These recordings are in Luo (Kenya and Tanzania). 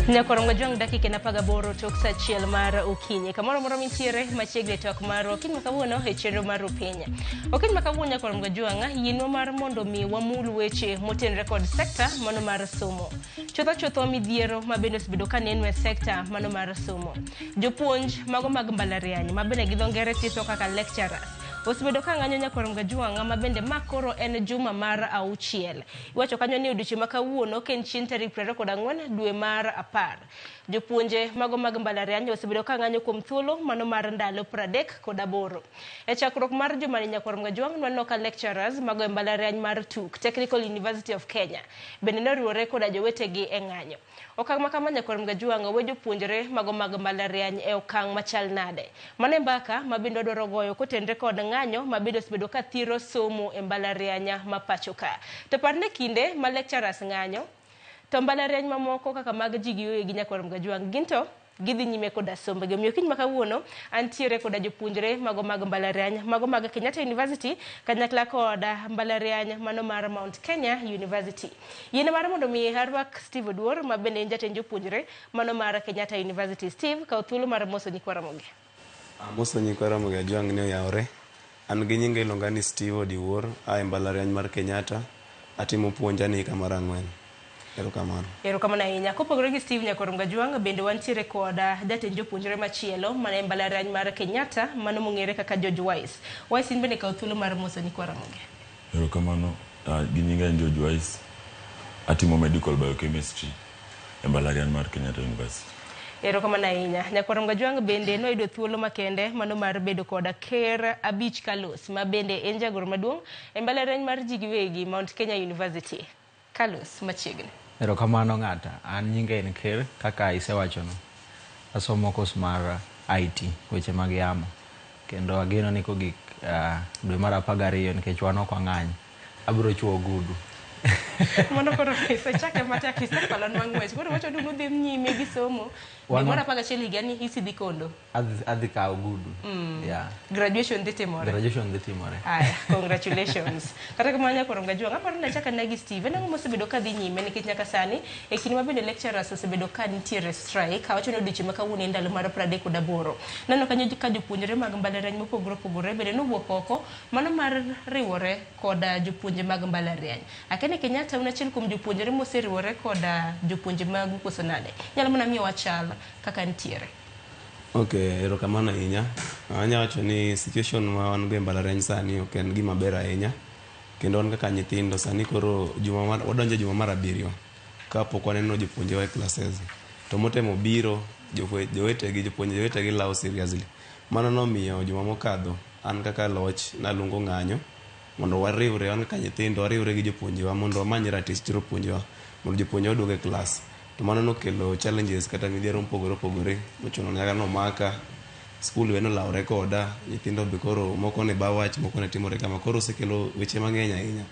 Nyakorongo jwang' dakika en 18 tok sa 1 mar okinyi. Kamoro amora mintiere machiegni e twak mar okinyi ma kawuono e chenro mar Rupiny. Okinyi ma kawuono Nyakorongo jwang' yienwa mar mondo mi wamul weche motenore kod sekta mano mar somo. Chutho chutho midhiero ma bende osebedo ka neno e sekta mano mar somo. Jopuonj mago mag mbalariany ma bende gi dho ngere thiso kaka lecturers osebedo ka ng'anyo Nyakorongo jwang' ma bende ma koro en juma mar 6. Iwacho kanyo ni odiochieng' ma kawuono ka en chieng' tarik 24 dwe mar 10. Jopuonje mago mag mbalariany osebedo ka ng'anyo kuom thuolo mano mar ndalo 38. E chakruok mar jumani Nyakwar Mgajwang' nwaneno ka lecturers mago e mbalariany mar TUK, Technical University of Kenya, bende noriwore koda jowetegi e ng'anyo. Okang' ma kama Nyakwar Mgajwang' we jopuonjre mago mag mbalariany e okang' machal nade? Mano e mbaka ma bende wadwaro goyo kotenre kod ng'anyo ma bende osebedo ka thiro somo e mbalariany ma pacho ka. To par ni kinde ma lecturers ng'anyo, to mbalariany mamoko kaka mag ji giwegi Nyakwar Mgajwang' gin to gidhi nyime koda sombgi. Omiyo kiny ma kawuono antiere koda jopuonjre mago mag mbalariany mago mag Kenyatta University kanyakla koda mbalariany mano mar Mount Kenya University. Yiene mar mondo mi arwak Steve Oduor ma bende en jatend jopuonjre mano mar Kenyatta University. Steve, kaw thuolo mar moso nyikwa Ramogi. Amoso nyikwa Ramogi Ajwang' ni oyawore. An gi nyinga iluonga ni Steve Odiwuor, a e mbalariany mar Kenyatta. Atimo puonj an e higa mar 4. Erokamano. Erokamano ahinya. Kopogore gi Steve Nyakwar Mgajwang', bende wantiere kod jatend jopuonjre machielo mana e mbalariany mar Kenyatta, mano mong'ere kaka George Wise. Wise in bende kaw thuolo mar moso nyikwa Ramogi. Erokamano. Gi nyinga en George Wise. Atimo medical biochemistry e mbalariany mar Kenyatta University. Erokamano ahinya. Nyakwar Mgajwang' bende noyudo thuolo makende mano mar bedo koda Ker Abich Carlos ma bende en jagoro maduong' e mbalariany mar ji giwegi Mount Kenya University. Carlos, machiegni. Erokamano ng'ata. An nyinga en Ker, kaka isewachono. Asomo kos mar IT, weche mag yamo. Kendo ageno ni kogik dwe mar 12 nikech wan ok wang'any, abiro chuo ogudu. Mano koro isechake matek, isekwalonwa ng'wech. Koro wacho ni udhi nyime gi somo. Dwe mar 11 higani isidhi kondo. Adhi kawo ogudu. Yeah. Graduation dhi timore. Graduation dhi timore. Aya, congratulations. Kata kamano Nyakwar Mgajwang', aparo ni achako ane gi Steve. En ang'o mosebedo ka dhi nyime nikech nyaka sani e kinde ma bende lecturers osebedo ka nitiere strike, awacho ni odiochieng' ma kawuono en ndalo mar 38. Naneno kanyo ka jopuonjre mag mbalariany mopogore opogore bende nowuok oko mano mar riwore koda jopuonje mag mbalariany. Akia ni Kenyatta un achiel kuom jopuonjre moseriwore koda jopuonje magu koso nade? Inyalo mana miyowa chal kaka nitiere. Ok, erokamano ahinya. Anya wacho ni situation ma wan go e mbalariany sani ok en gima ber ahinya. Kendo wan kaka nyithindo sani koro juma mar, wadonjo e juma mar 7 kapok waneno jopuonjewa e classes. To motemo biro, jowetegi, jopuonje jowetegi lawo seriously. Mano nomiyo juma mokadho an kaka loch naluongo ng'anyo mondo wariwre wan kaka nyithindo wariwre gi jopuonjewa mondo wamany ratich jopuonjewa mondo jopuonjewa oduog e klas. To mano nokelo challenges kata midhiero mopogore opogore mochuno nyaka nomaka skul be nolawore koda nyithindo be koro moko ne ba wach moko ne timore kama koro osekelo weche mang'eny ahinya.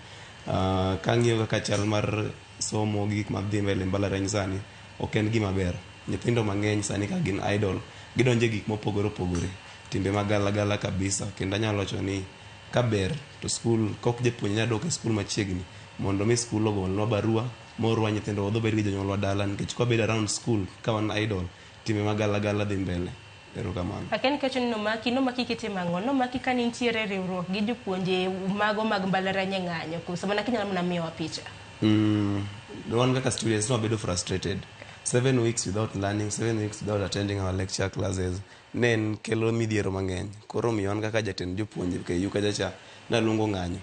Kang'iyo kaka chal mar somo gi gik madhi mbele e mbalariany sani ok en gima ber. Nyithindo mang'eny sani ka gin idle gidonjo e gik mopogore opogore timbe magalagala kabisa kendo anyalo wacho ni kaber to skul kok japuonj nyalo dok e skul machiegni mondo mi skul ogolnwa barua morwa nyithindo wadhi wabed gi jonyuolwa dala nikech kwabedo around school ka wan idle timbe magalagala dhi mbele. Erokamano. Akia ni kacho ni nomaki, nomaki kitimo ang'o? Nomaki ka nintiere riwruok gi jopuonje mago mag mbalariany e ng'anyo koso mana kinyalo mana miyowa picha. Wan kaka students nwabedo frustrated. 7 weeks without learning, 7 weeks without attending our lecture classes ne en kelo midhiero mang'eny. Koro omiyo an kaka jatend jopuonje KU kacha cha naluongo ng'anyo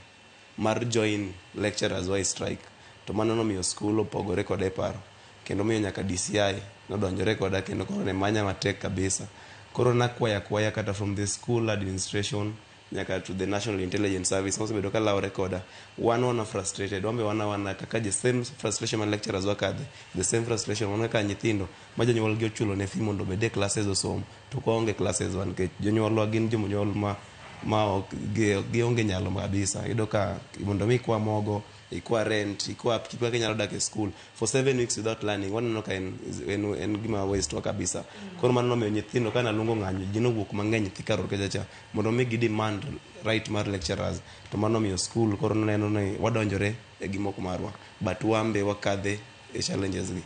mar join lecturers wa e strike. To mano nomiyo skul opogore koda e paro. Kendo miyo nyaka DCI nodonjore koda kendo koro ne manya matek kabisa. Koro nakwaya akwaya kata from the school administration nyaka to the National Intelligence Service mosebedo ka lawre koda. Wan wana frustrated, wan be wan awana kaka the same frustration ma lecturers wakadhe, the same frustration wan kaka nyithindo ma jonyuol gi ochulo ne fee mondo obed e classes osom to ok waonge classes wa nikech jonyuolwa gin jonyuol ma ok gionge nyalo kabisa. Iyudo ka mondo mi ikwa mogo, ikwa rent, ikwa kaka inyalo dak e school for 7 weeks without learning waneno ka en gima waste wa kabisa. Koro mano nomiyo nyithindo ka naluongo ng'anyo ji nowuok mang'eny Thika Road kacha cha mondo mi gi demand right mar lecturers to mano nomiyo school koro neno ni wadonjore e gima ok marwa but wan be wakadhe e challenges gi.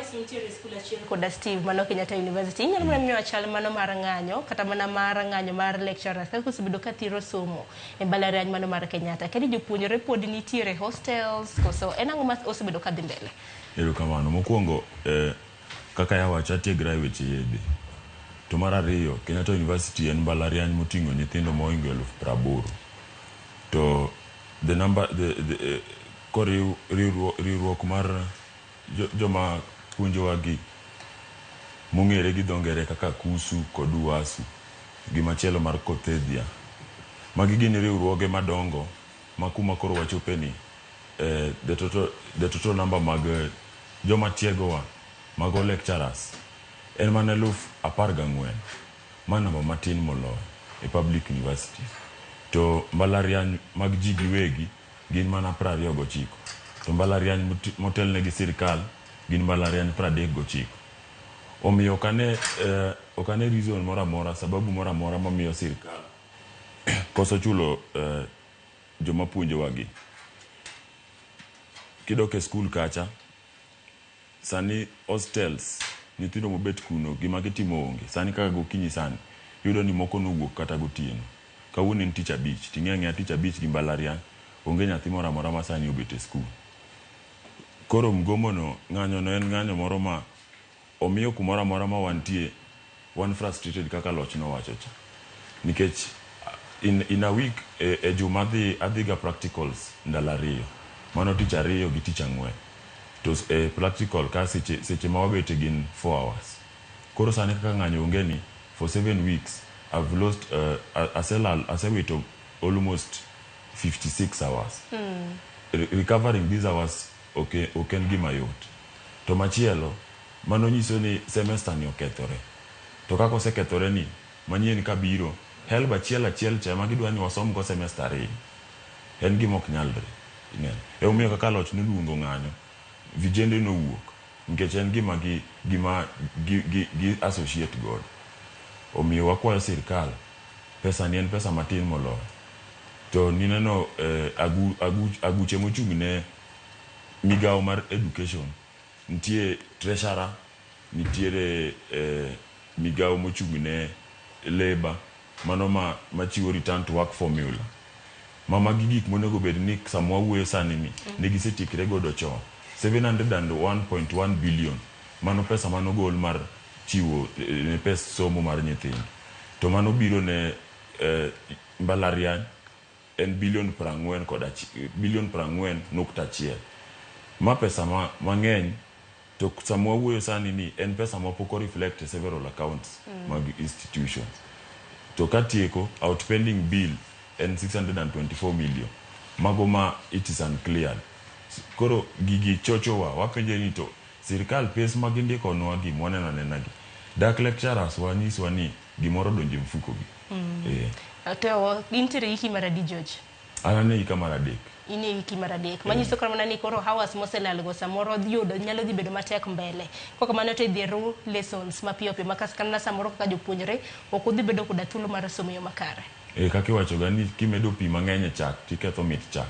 Joyce nitiere e skul achiel koda Steve mano Kenyatta University. Inyalo mana miyowa chal mano mar ng'anyo kata mana mar ng'anyo mar lecturers kaka osebedo ka thiro somo e mbalariany mano mar Kenyatta. Kani jopuonjre pod nitiere hostels koso en ang'o ma osebedo ka dhi mbele? Erokamano. Mokwongo, kaka yawacho atiegra e weche yedhe. To mar ariyo, Kenyatta University en mbalariany moting'o nyithindo mohingo 80,000. To the number, the koriw riwruok mar joma puonjowa gi mong'ere gi dho ngere kaka KUSU kod UASU gi machielo mar Kothedhia. Magi gin riwruoge madongo ma kuma koro wachope ni the total number mag joma tiegowa mago lecturers en mana 14,000. Ma namba matin moloyo e public universities. To mbalariany mag ji giwegi gin mana 29. To mbalariany motelne gi sirikal gin mbalariany 39. Omiyo ok ane reason moro amora, sababu moro amora mamiyo sirikal koso chulo joma puonjowa gi. Kidok e skul kacha, sani hostels nyithindo mobet kuno gima gitimo onge. Sani kaka gokinyi sani, iyudo ni moko nowuok kata gotieno. Kawuono en tich abich, ting'e ang'eya tich abich gi mbalariany, onge nyathi moro amora ma sani obet e skul. Koro mgomo no, ng'anyo no en ng'anyo moro ma omiyo kumoro amora ma wantie, wan frustrated kaka loch nowacho cha. Nikech in a week, e juma adhi ga practicals ndalo 2. Mano tich ariyo gi tich ang'wen. To e practical ka seche ma wabete gin 4 hours. Koro sani kaka ng'anyo onge ni, for 7 weeks, I've lost, aselal, asewito almost 56 hours. Recovering these hours ok en gima yot. To machielo, mano nyiso ni semester ni okethore. To kaka osekethore ni, manyien kabiro, HELB achiel achiel cha ema gidwa ni wasom go semester 2. En gima ok nyalre. Ineno. Emomiyo kaka loch noluongo ng'anyo, vijende nowuok. Nikech en gima gi associate godo. Omiyo wakwayo sirkal, pesa ni en pesa matin moloyo. To nineno aguche mochung' ne migawo mar education, nitie treasurer, nitiere migawo mochung' ne labor, mano ma machiwo return to work formula. Ma magi gik monego bed ni sama wawuoyo sani ni, ne gisetiekre godo chon. 701.1 billion, mano pesa manogol mar chiwo ne pes somo mar nyithindo. To mano biro ne mbalariany en bilion 40 kod bilion 40.1. Ma pesa ma mang'eny to sama wawuoyo sani ni en pesa ma pok o reflect e several accounts mag institutions. To katieko, outpending bill en 624 million. Mago ma it is uncleared. Koro gigi chochowa, wapenje ni to sirikal pes ma gindikonwa gi mwaneno anena gi. Dak lecturers wanyiswa ni gimoro donjo e mfuko gi. To intiere hiki mar adi, George? An ane hika mar 3. In e wiki mar 3 manyiso kata mana ni koro hours moselalgo samoro yudo nyalo dhi bedo matek mbele kokamano to idhi ru lessons mapiyo piyo makas kata samoro kaka jopuonjre ok udhi bedo koda thuolo mar somo e yo makare. Kaka iwacho ga ni kimedo pi mang'eny e chak tiketho mit chak.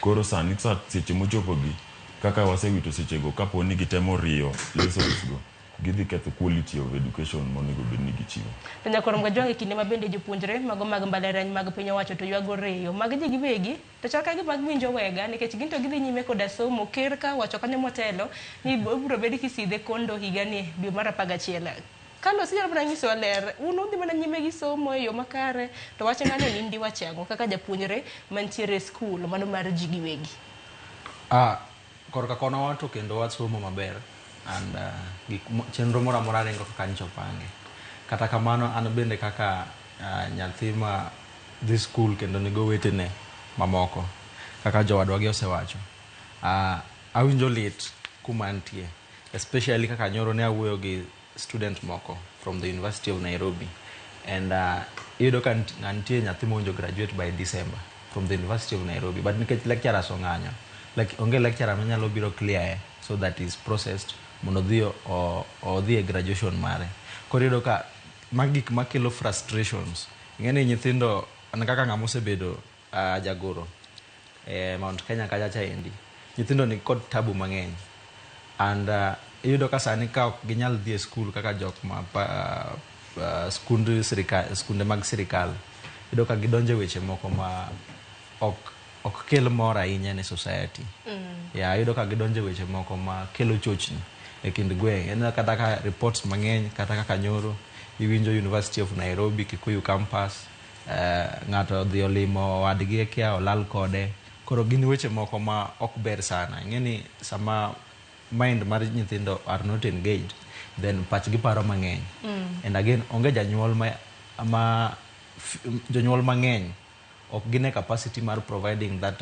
Koro sani sa seche mochopo gi kaka wasewito sechego kapo ni gitemo riyo lessons go gidhi ketho quality of education monego bed ni gichiwo. To nyakoro Mgajwang' e kinde ma bende jopuonjre mago mag mbalariany mag piny owacho to ywago reyo mag ji giwegi to chal ka gima giwinjo wega nikech gin to gidhi nyime koda somo. Ker ka owacho kanyo motelo ni ibiro bed kisidhe kondo higani dwe mar 11. Carlos, inyalo mana nyisowa ler un udhi mana nyime gi somo e yo makare to wach ng'anyo ni in diwache ang'o kaka japuonjre mantiere e skul mano mar ji giwegi? Korka kono to kendo wasomo maber and gik chenro moro amora ringo kaka nyocha opangi. Kata kamano an bende kaka nyathi ma dhi skul kendo nigo wetene mamoko kaka jowadwa gi osewacho, awinjo lit kuma antie, especially kaka nyoro ne awuoyo gi student moko from the University of Nairobi and iyudo ka nitie nyathi mowinjo graduate by December from the University of Nairobi, but nikech lecturers ong'anyo, like onge lecturer manyalo biro clear so that is processed mondo odhi e graduation mare. Koro iyudo ka magi gik makelo frustrations. Ing'e ni nyithindo an kaka ng'ama osebedo jagoro e Mount Kenya kacha cha endi, nyithindo ni kod tabu mang'eny. And iyudo ka sani ka ok ginyal dhi e skul kaka jok ma pa, skund sirikal, skunde mag sirikal, iyudo ka gidonjo e weche moko ma ok kel mor ahinya ne society. Ya iyudo ka gidonjo e weche moko ma kelo chochni e kind gweng'. En kata ka reports mang'eny, kata kaka nyoro iwinjo University of Nairobi Kikuyu campus, ng'ato odhi olimo wadgi kia olal kode. Koro gin weche moko ma ok ber sana. Ing'e ni sama mind mar nyithindo are not engaged, then pachgi paro mang'eny. And again, onge janyuol ma jonyuol mang'eny ok gin e capacity mar providing that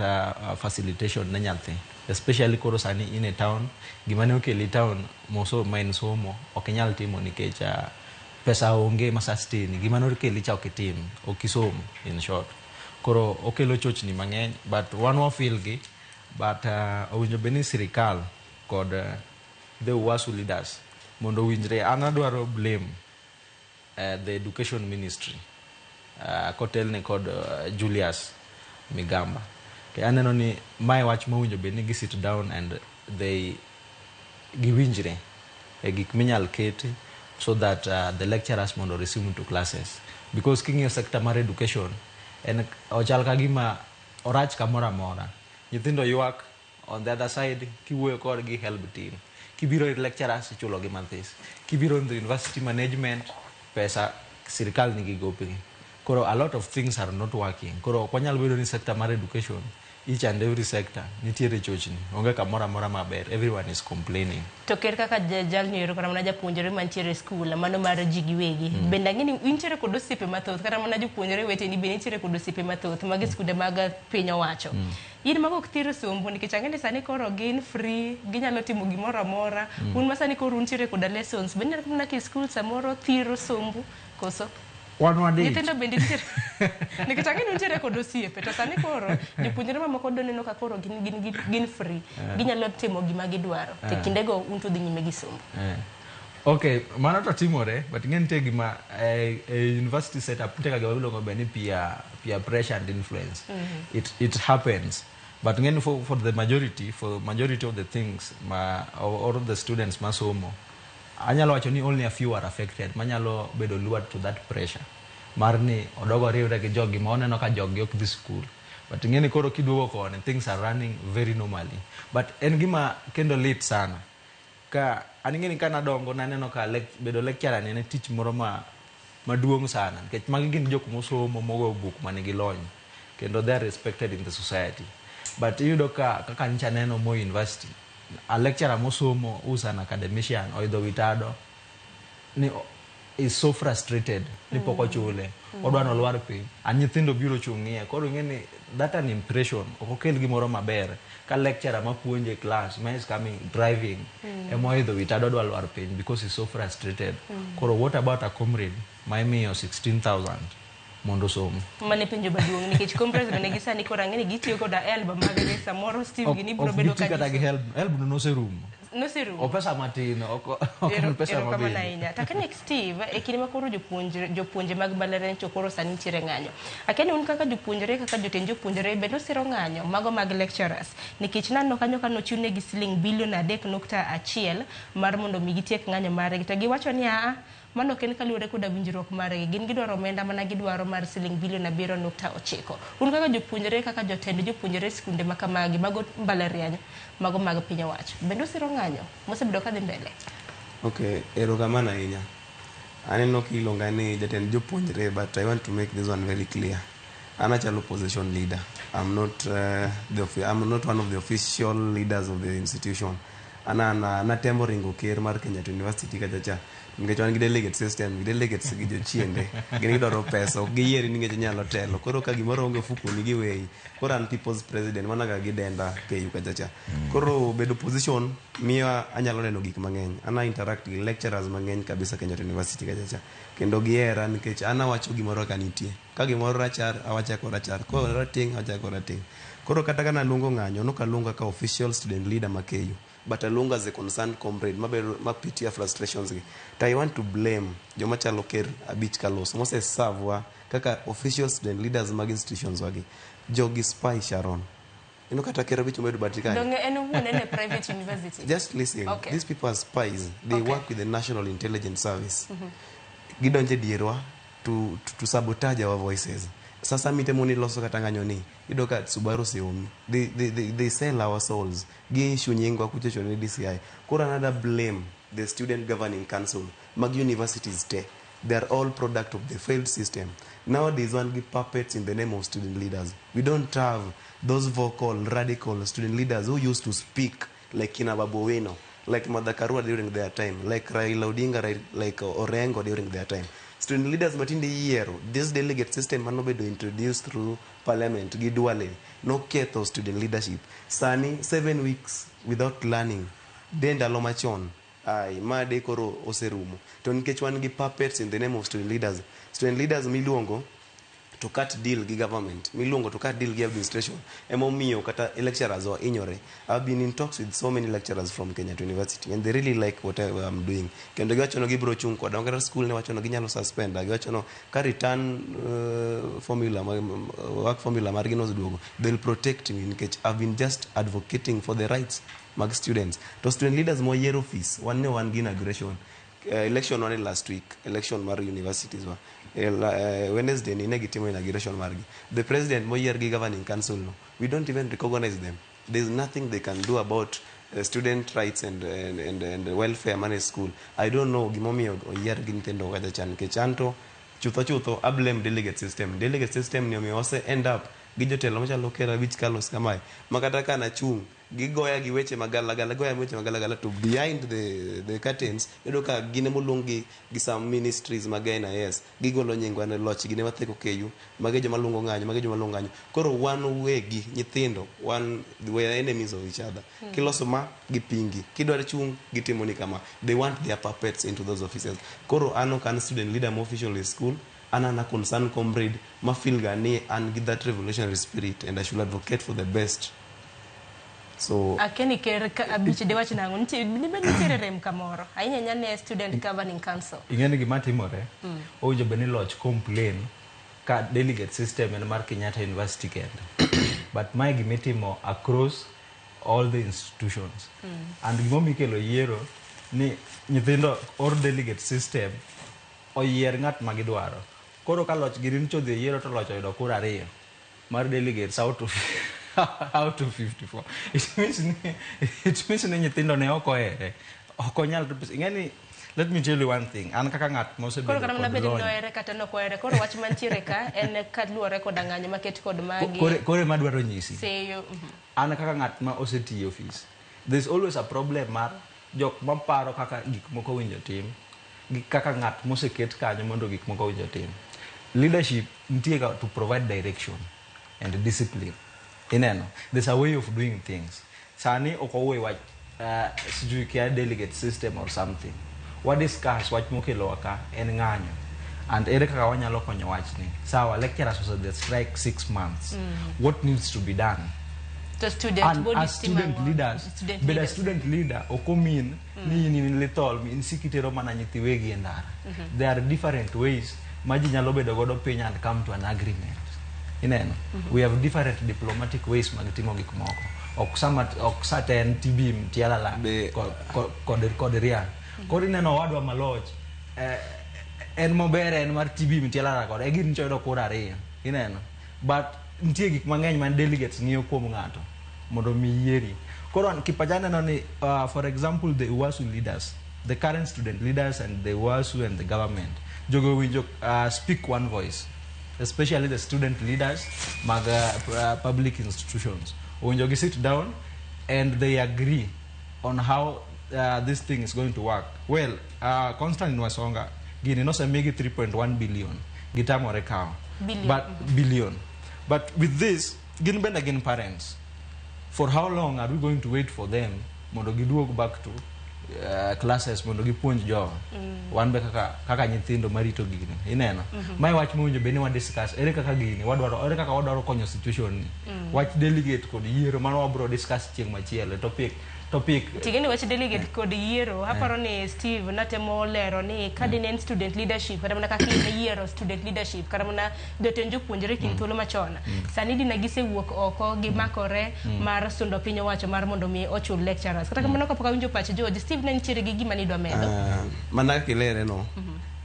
facilitation ne nyathi, especially koro sani in e town. Gima ne okeli town moso ma en somo ok inyal timo nikech pesa onge ma sustain gima ne okeli cha, ok itim, ok isom in short. Koro okelo chochni mang'eny, but wan wafeel gi. But owinjo bed ni sirikal kod the UASU leaders mondo owinjre. An adwaro blame the education ministry kotelne kod Julius Migamba. Ke aneno ni mae wach mowinjo bed ni gi sit down and they giwinjre e gik minyal keti so that the lecturers mondo resume to classes, because king'iyo sector mar education en ochal ka gima orach kamoro amora. Nyithindo ywak on the other side, kiwuoyo kodgi HELB tin, kibiro ir lecturers ichulo gi mathis, kibiro in the university management pesa sirikal nigi gopgi. Koro a lot of things are not working. Koro ok wanyal bedo ni sector mar education, each and every sector nitiere chochni, onge kamoro amora maber, everyone is complaining. To ker kaka jalno ero kata mana japuonjre mantiere e skul mano mar ji giwegi, bende ang'e ni intiere kod osiepe mathoth, kata mana jopuonjre weteni bende nitiere kod osiepe mathoth mag skunde mag piny owacho. In mago ok thiro sombo nikech ang'e ni sani koro gin free, ginyalo timo gimoro amora. Un ma sani koro untiere koda lessons, bende ineno mana ka e skul samoro thiro sombu koso? Wan wadich. Nyithindo bende nitiere nikech ang'e ni untiere kod osiepe, to sani koro jopuonjre mamoko do neno ka koro gin free, ginyalo timo gima gidwaro, to kindego un to dhi nyime gi sombo. Okay, mano to timore, but ing'e nitie gima e university setup nitie ga gima iluongo be ni peer pressure and influence. It happens. But ng'e ni for the majority, for majority of the things ma or of the students masomo, anyalo wacho ni only a few are affected, manyalo bedo lured to that pressure mar ni odogo riwre gi jogi ma oneno ka jogi ok dhi school. But ing'e ni koro kiduogo koni, things are running very normally. But en gima kendo lit sana ka an ing'e ni ka nadongo naneno ka bedo lecturer ni en tich moro ma maduong' sana, nikech magi gin jok mosomo, mogo buk, manigi lony, kendo they are respected in the society. But iyudo ka kaka nyicha neno Moi University, a lecturer mosomo who's an academician oidho wi tado ni is so frustrated ni pok ochule, odwa nolwar piny, a nyithindo biro chung' ng'iye. Koro ing'e ni that an impression ok okel gimoro maber ka lecturer mapuonjo e class ma is coming driving ema oidho wi tado odwa lwar piny because he's so frustrated. Koro what about a comrade ma imiyo 16,000 mondo osom? Mane penjo maduong', nikech comrades bende gi sani koro ang'e ni gitiyo koda HELB mag-gi, samoro Steve gini biro Ok bedo giti ka kata gi HELB. HELB no noserumo. Noserumo. O pesa matin, ok en pesa Erokamano mabende. ahinya. Takane Steve, e kinde ma koro jopuonje mag mbalariany to koro sani nitiere ng'anyo. Akia ni un kaka jopuonjre, kaka jotend jopuonjre, bende usiro ng'anyo mago mag lecturers? Nikech naneno kanyo ka nochiwnegi siling bilion 3.1 mar mondo mi gitiek ng'anyo margi. To giwacho ni aa, mano ok en kaluwore koda winjruok margi. Gin gidwaro omenda mana gidwaro mar siling bilion 7.9. Un kaka jopuonjre, kaka jotend jopuonjre e skunde ma kamagi, mago mbalariany, mago mag piny owacho, bende usiro ng'anyo mosebedo kadhi mbele? Okay, erokamano ahinya. Aneno kiluonga ni jatend jopuonjre, but I want to make this one very clear. An achalo opposition leader. I'm not one of the official leaders of the institution. An an natemo ringo ker mar Kenyatta University kacha cha. Nikech wan gi delegate system, gi delegates gi jochiende. Gin gidwaro pesa, ok giyieri nikech inyalo telo. Koro ka gimoro onge ofukoni giweyi. Koro an people's president, mana kaka gidenda KU kacha cha. Koro bedo opposition miyo anyalo neno gik mang'eny. An a interact gi lecturers mang'eny kabisa Kenyatta University kacha cha. Kendo gihera nikech an awacho gimoro ka nitie. Ka gimoro rachar, awacho ko rachar. Ko rateng', awacho ko rateng'. Koro kata ka naluongo ng'anyo, nok aluongo kaka official student leader ma KU. But aluongo as a concerned comrade mabedo mapitia frustrations gi. To I want to blame joma chalo ker abich kaloso mose serve wa kaka official student leaders mag institutions wagi. Jogi spy Sharon. Ineno kata Ker Abich omedo batri kanyo. Donge en owuon en e private university? Just listen. Okay. These people are spies. They work with the National Intelligence Service. Gidonjo e dierwa to sabotage our voices. Sasa mitemo ni loso kata ng'anyo ni iyudo ka Subaru oseomi. They sell our souls. Gi issue nyingwa kuchocho ne DCI. Koro another blame the student governing council mag universities te. They are all product of the failed system. Nowadays wan gi puppets in the name of student leaders. We don't have those vocal, radical student leaders who used to speak like kina Babu Owino, like Martha Karua during their time, like Raila Odinga, like Orengo during their time. Student leaders matinde yiero, this delegate system manobedo introduced through parliament gi Duale, noketho student leadership. Sani, 7 weeks without learning, de ndalo machon, ai, ma de koro oserumo. To nikech wan gi puppets in the name of student leaders, student leaders miluongo to cut deal gi government, miluongo to cut deal gi administration, emomiyo kata lecturers wa inyore. I've been in talks with so many lecturers from Kenyatta University and they really like what I'm doing. Kendo giwacho no gibiro chung' koda. Kata school ne wacho no ginyalo suspend, giwacho no ka return formula work formula margi noseduogo, they'll protect me nikech I've been just advocating for the rights mag students. To student leaders moyiero office, wan ne wan gi inauguration election wane last week, election mar universities wa Wednesday ni ne gitimo inauguration margi. The president moyier gi governing council no, we don't even recognize them. There's nothing they can do about student rights and welfare mane school. I don't know gimomiyo oyier gi nyithindo kacha chan, nikech anto chutho chutho a blame delegate system. Delegate system ni omiyo wase end up gi jotelo machalo Ker Abich Carlos kamae, ma kata ka nachung' gigoya gi weche magalagala, gigoya gi weche magalagala, to behind the curtains iyudo ka gin emoluong gi some ministries mag NIS, gigolo nyingwa ne loch, gin ema theko KU, magi joma luongo ng'anyo, magi joma luongo ng'anyo. Koro wan wegi nyithindo wan, we are enemies of each other. Kiloso ma gipingi, kidwaro chung' gitimo ni kama. They want their puppets into those offices. Koro an ok an student leader mo official e school, an ana concerned comrade ma feel ga ni an gi that revolutionary spirit and I should advocate for the best. So Akeni Ker Abich dewach nang'o? Nitie nibed nitiere rem kamoro. Ahinya ahinya ne student governing council. Ing'e ni gima timore, owinjo bed ni loch complain ka delegate system en mar Kenyatta University kende, but mae gimitimo across all the institutions. And gimomiyo ikelo yiero ni nyithindo or delegate system oyier ng'at ma gidwaro. Koro ka loch gini nyicho odhi e yiero to loch oyudo kura ariyo mar delegates out of 54, it means ni nyithindo ne ok ohere, ok onyal. Ing'e ni, let me tell you one thing, an kaka ng'at mosebedo Koro kata mana kod bed ni lony nohere kata nok ohere. Koro wach mantiere ka en kaluwore koda ng'anyo maket kod magi. Kore madwaro nyisi Seyo. An kaka ng'at ma osetiyo e office, there's always a problem mar jok maparo kaka gik moko owinjo tim gi kaka ng'at moseket kanyo mondo gik moko owinjo tim. Leadership nitie ga to provide direction and discipline. Ineno, there's a way of doing things. Sani ok owuoye wach sijui kia delegate system or something. Wa discuss wach mokelowa ka en ng'anyo and ere kaka wanyalo konyo wachni. Sawa, lecturers osedhi strike 6 months. What needs to be done? To student And bodies as student timo ang'o? leaders, Student bedo a leaders. student leader ok omin ni in in lithol in sikitero mana nyithi wegi e ndara. There are different ways ma ji nyalo bedo godo piny and come to an agreement. Ineno, we have different diplomatic ways mag timo gik moko. Ok sama ok sa te en tibim tialala kod riang. Koro ineno owadwa maloch en maber en mar tibim tialala kod e gin choyudo kura ariyo. Ineno, but nitie gik mang'eny man delegates ng'iyo kuom ng'ato mondo mi yieri. Koro an kipacha neno ni for example, the UASU leaders, the current student leaders and the UASU and the government, jogo winjo speak one voice, especially the student leaders mag public institutions owinjo gi sit down and they agree on how this thing is going to work well. Constantine Wasonga gini nosemigi 3.1 billion, gitamore kawo. Billion. But billion. But with this, gin bende gin parents. For how long are we going to wait for them mondo giduog back to classes mondo gipuonj jowa? Wan be kaka nyithindo marito gini, ineno, mae wach mowinjo bed ni wa discuss. Ere kaka gini wadwaro, ere kaka wadwaro konyo situation ni? Wach delegate kod yiero mano wabro discuss chieng' machielo e topic. Topic Tigeni wach delegate kod yiero, aparo ni Steve natemo lero ni ka dine en student leadership, kata mana kaka ne yiero student leadership, kata mana jotend jopuonjre kind thuolo machon, sani dina gisewuok oko gimakore mar sundo piny owacho mar mondo mi ochul lecturers. Kata kamano, kapok awinjo pach George, Steve ne nitiere gi gima nidwa medo. Mana kaka ilere no,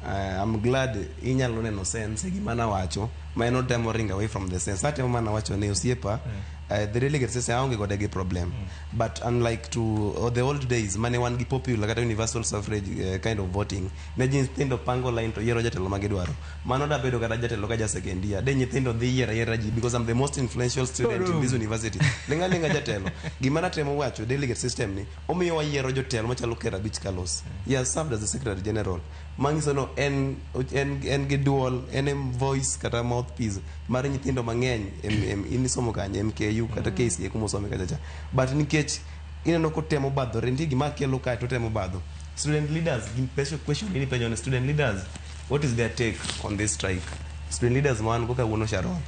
I'm glad inyalo neno sense e gima nawacho ma en otemo ring away from the sense. Atemo mana wacho ni osiepa, the delegate system aonge kode gi problem, but unlike to the old days mane wan gi popular kata universal suffrage kind of voting, ne ji nyithindo pango line to yiero jatelo ma gidwaro. Mano da bedo kata jatelo ka ja second year de nyithindo dhi yiero ayiera ji because I'm the most influential student in this university. Linga linga jatelo. Gima natemo wacho, delegate system ni omiyo wayiero jotelo machalo Ker Abich Carlos. He has served as the secretary general, manyiso no en gi duol, en em voice kata mouthpiece mar nyithindo mang'eny in isomo kanye, MKU kata KCA kuma osome kacha cha. But nikech ineno kotemo badhore, nitie gima kelo kae to otemo badho student leaders. Gin question ni penjo ni student leaders, what is their take on this strike? Student leaders ma wan go kawuono, Sharon,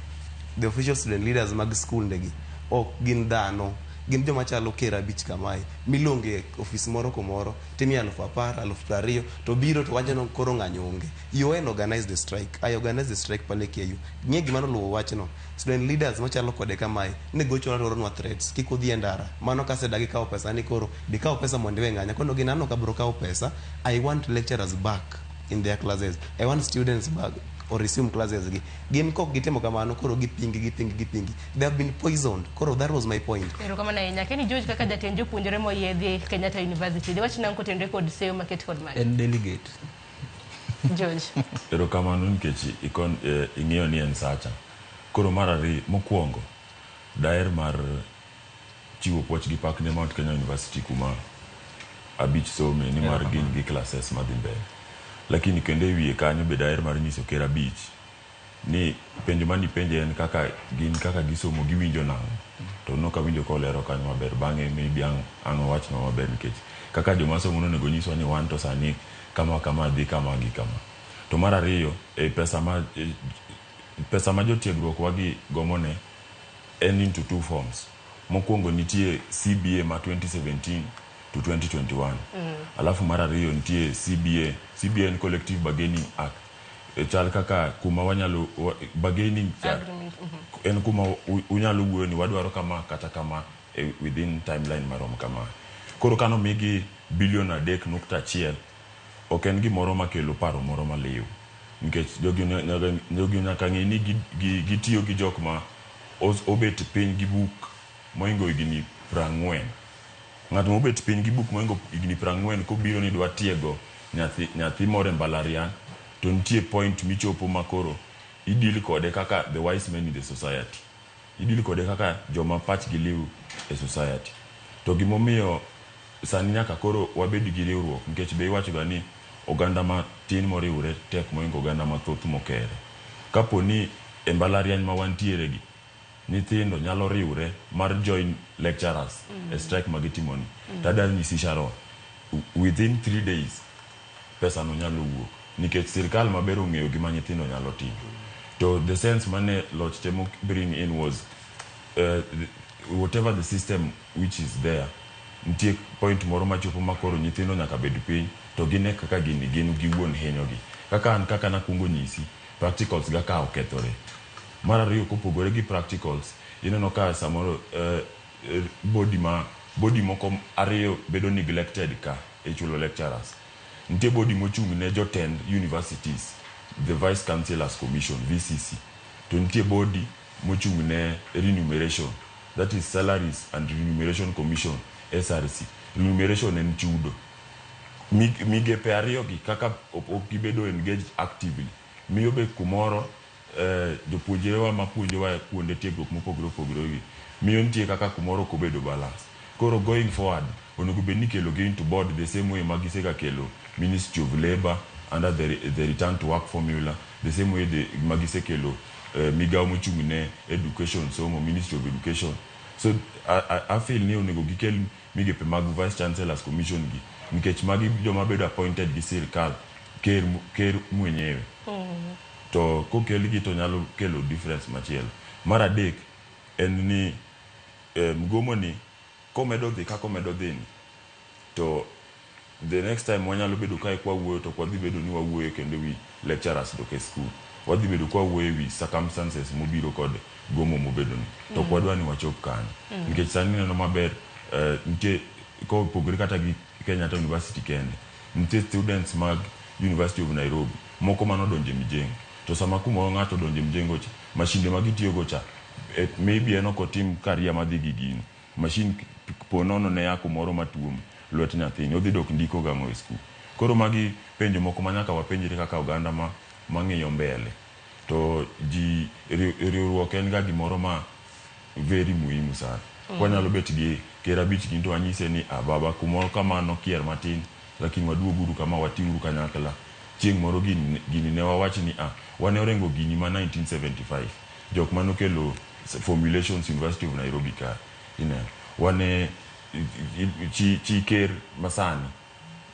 the official student leaders mag school ndegi ok gin dhano, gin joma chalo Ker Abich kamae miluongo e ofis moro kumoro timiyo 10,000, 20,000 to biro to wacho ni koro ng'anyo onge. UN organize the strike, I organize the strike pale KU. Ng'e gima noluwo wachno, student leaders machalo kode kamae ne gochona to oronwa threats, kik udhi e ndara. Mano kasedagi kawo pesa ni koro dikaw pesa mondo iwe ng'anyo kono gin an ok abiro kawo pesa. I want lecturers back in their classes, I want students back or resume classes. Gi gin kok gitimo kamano, koro gipingi, gipingi, gipingi. They have been poisoned. Koro that was my point. Erokamano ahinya. Keni George, kaka jatend jopuonjre moyiedhi Kenyatta University, diwach nang'o kotenore kod seyo maket kod magi? En delegate. George. Erokamano nikech ikon, ing'eyo ni en sacha. Koro mar ariyo, mokwongo, daher mar chiwo puoch gi pak ne Mount Kenya University kuma Abich some, nimar gin gi classes madhi mbele. Lakini kendo e wiye kanyo be daher mar nyiso Ker Abich ni penjo manipenje en kaka gin kaka gisomo giwinjo nang'o, to nok awinjo kolero kanyo maber. Bang'e maybe ang' owachnwa maber, nikech kaka joma somo nonego nyiswa ni wan to sani kama kama dhi kama gi kama. To mar ariyo, e pesa ma jotiegruok wagi gomone en into two forms. Mokwongo nitie CBA ma 2017 to 2021, alafu mar ariyo nitie CBA. CBA en Collective Bargaining Act. Chal kaka kuma wanyalo bargaining cha, Agreement. En kuma unyalo wuoyo ni wadwaro kama kata kama within timeline marom kama. Koro kanomigi bilion 3.1, ok en gimoro makelo paro moro maliw, nikech jogi nyaka ng'e ni gitiyo gi jok ma obet piny gi buk mohingo higni 40. Ng'at mobet piny gi buk mohingo higni 40 kobiro ni dwa tiego nyathi moro e mbalariany, to nitie point michopo ma koro i-deal kode kaka the wise men in the society, i-deal kode kaka joma pachgi liw e society. To gimomiyo sani nyaka koro wabed gi riwruok, nikech be iwacho ga ni oganda matin moriwre tek mohingo oganda mathoth mokere. Kapo ni e mbalariany ma wantiere gi nyithindo nyalo riwre mar join lecturers e strike ma gitimoni, tadwa nyisi Sharon, within 3 days pesa no nyalo wuok, nikech sirikal maber ong'eyo gima nyithindo nyalo timo. To the sense mane loch temo bring in was whatever the system which is there, nitie point moro machopo ma koro nyithindo nyaka bed piny to gine kaka gini gin giwuon hinyogi. Kaka an kaka nakwongo nyisi, practicals ga ka okethore. Mar ariyo, kopogore gi practicals, ineno ka samoro body moko ariyo bedo neglected ka e chulo lecturers. Nitie body mochung' ne jotend universities, the Vice Chancellors Commission, VCC, to nitie body mochung' ne remuneration, that is Salaries and Remuneration Commission, SRC. Remuneration en chudo. Migepe ariyo gi kaka ok gibedo engaged actively, miyo be kumoro jopuonjrewa mapuonjowa kuonde tiegruok mopogore opogore gi miyo nitie kaka kumoro ok obedo balance. Koro going forward onego bed ni ikelo gi into board the same way ma gisega kelo Ministry of Labour under the return to work formula, the same way ma gisekelo migawo mochung' ne education, somo, Ministry of Education. So I feel ni onego gikel migepe mag Vice Chancellors Commission gi, nikech magi joma bedo appointed gi sirikal, ker mwenyewe. To kokelgi to nyalo kelo difference machielo. Mar adek en ni mgomo ni Komedo dhi kaka omedo dhi ni, to the next time wanyalo bedo kae kwawuoyo to ok wadhi bedo ni wawuoyo kendo ewi lecturers dok e school. Wadhi bedo kwawuoyo ewi circumstances mobiro kod gomo mobedo ni. To ok wadwa ni wachop kanyo. Nikech sani ineno maber nitie kopogore kata gi Kenyatta University kende, nitie students mag University of Nairobi moko manodonjo e mjengo. To sama kumoro ng'ato odonjo e mjengo cha, mashinde ma gitiyo go cha, maybe en ok otim career madhi gi gino. Machine po nono ne ya kumoro matuom lwet nyathini, odhi dok ndiko gang'o e school. Koro magi penjo moko ma nyaka wapenjre kaka oganda ma mang'iyo mbele. To ji riwruok en ga gimoro ma very muhimu sana. Wanyalo bet gi ker abich gi to wanyise ni ah baba kumoro kama nokier matin, lakini waduoguru kama watiuru kanyakla. Chieng' moro gini ne wawach ni ah wane orengo gini ma 1975. Jok manokelo formulations University of Nairobi ka. Ineno. Wane chi ker masani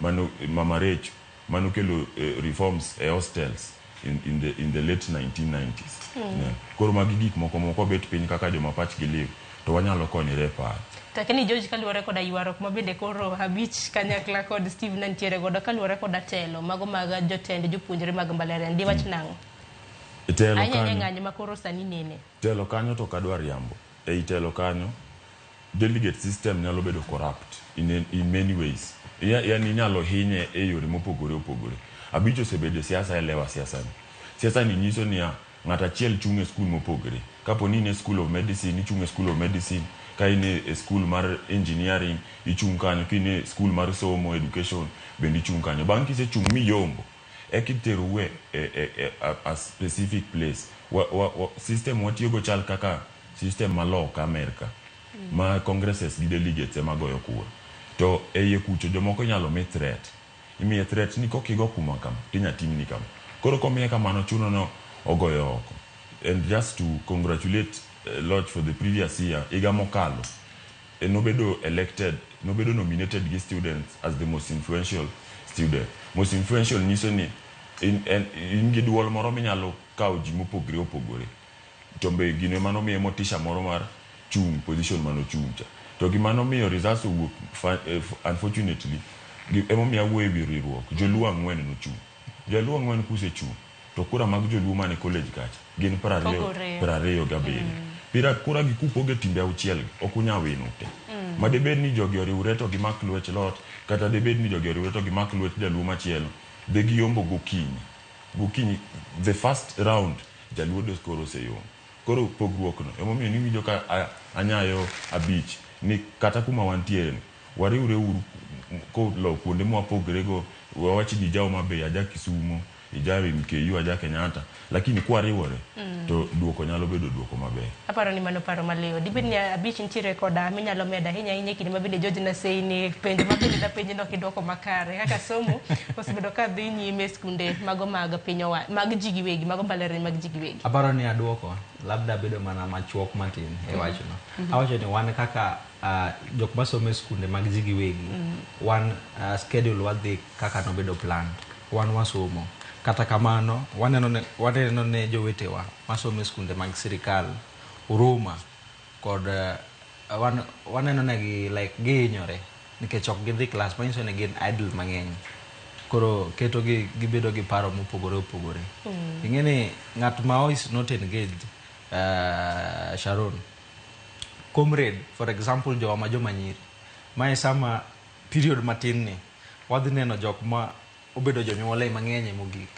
mano Mama Rach manokelo reforms e hostels in the late 1990s. Yeah. Koro magi gik moko moko bet piny kaka joma pachgi liw to wanyalo konyore e paro. Lakini George kaluwore koda ywaruok ma bende koro abich kanyakla kod Steve nantiere godo kaluwore koda telo mago mag jotend jopuonjre mag mbalariany diwach nang'o? Telo Ahinya ahinya kanyo, ng'anyo ma koro sani nene. telo kanyo to ok adwa riambo. Ei telo kanyo delegate system nyalo bedo corrupt in many ways. Yani inyalo hinye e yore mopogore opogore. Abich osebedo e siasa elewa siasa ni. Siasa ni nyiso niya ng'ato achiel chung' e skul mopogore. Kapo ni in e school of medicine, ichung' e school of medicine. Ka in e school mar engineering, ichung' kanyo. Ka in e school mar somo, education, bende ichung' kanyo. Bang' kisechung' miyombo, eka iterou e a specific place. System watiyogo chal kaka system ma loka Amerka ma congresses gi delegates ema goyo kura. To e iye kucho jomoko inyalo mi threat. Imiye threat ni kokigo kuma kama, tinya timni kama. Koro komiye kamano chuno no ogoyo oko. And just to congratulate Lodge for the previous year, higa mokalo, nobedo elected, nobedo nominated gi students as the most influential student. Most influential nyiso ni in gi duol moro minyalo kawo ji mopogore opogore. To be gino ema nomiye motisha moro mar chung' position manochung' cha. To gima nomiyo results owuok unfortunately, emomiyo awuoyo ewi riwruok. Joluo ang'wen nochung'. Joluo ang'wen kusechung' to kura mag joluo mane college kacha gin 27 Pogore. 27. Pira kura gi kupog e timbe auchiel gi, ok unyal wino te. Ma debed ni jogi oriwre to gimak lwet lot, kata debed ni jogi oriwre to gimak lwet jaluo machielo, de giyombo gokinyi. Gokinyi, the first round, jaluo de koro oseyombo. Koro pogruok no, emomiyo niwinjo ka anyayo abich, ni kata kuma wantiere ni, wariwre uru kolo kuonde mwapogre go, wawach ni ija Homa Bay, aja Kisumo, ija MKU, aja Kenyatta, lakini kwariwore, to duoko nyalo bedo duoko maber. Aparo ni mano paro maliw. Dibed ni abich nitiere koda minyalo medo ahinya ahinya e kinde ma bende George Nasei ni penjo ma bende dapenji nok idwoko makare. Kaka somo osebedo ka dhi nyime e skunde mago mag piny owa mag ji giwegi, mago mbalariany mag ji giwegi. Aparo ni aduoko labda bedo mana machuok matin e wachno. Awacho ni wan kaka jok masomo e skunde mag ji giwegi, wan schedule wadhi kaka nobedo planned. Wan wasomo. Kata kamano, waneno ne jowetewa masomo e skunde mag sirikal, huruma kod wan, waneno negi like gihinyore nikech ok gidhi klas manyiso ni gin idle mang'eny. Koro keto gi gibedo gi paro mopogore opogore. Ing'e ni ng'at ma is not engaged, Sharon, comrade, for example, jowa ma joma nyiri, mae sama period matin ni wadhi neno jok ma obedo jonyuol e mang'eny e mogik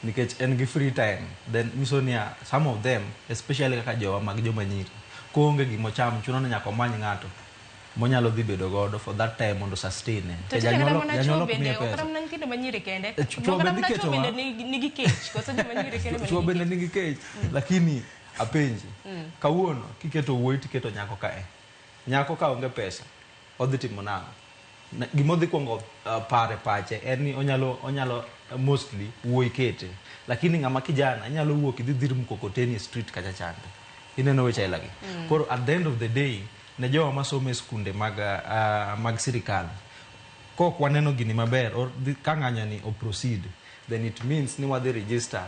nikech en gi free time then nyiso niya some of them especially kaka jowa mag joma nyiri koonge gimocham chuno ni nyaka omany ng'ato monyalo dhi bedo godo for that time mondo sustain e To Nikech tinde kata mana janyuol chuo ok bende, miye ok kata pesa mana nyithindo manyiri kende. Chuo Kata bende mana chuo iketowa. bende nigi kech, koso joma nyiri kende bende chuo nigi bende kech. nigi kech lakini apenji kawuono kiketo wuoyi tiketo nyako kae nyako ka onge pesa odhi timo nang'o gima odhi kuongo pare pache en ni onyalo mostly wuoyi kete lakini ng'ama kijana inyalo wuok idhi dhir mkokoteni e street kacha chande ineno weche aila gi koro at the end of the day ne jowa masomo e skunde mag sirikal kok waneno gini maber or ka ng'anyo ni o proceed then it means ni wadhi register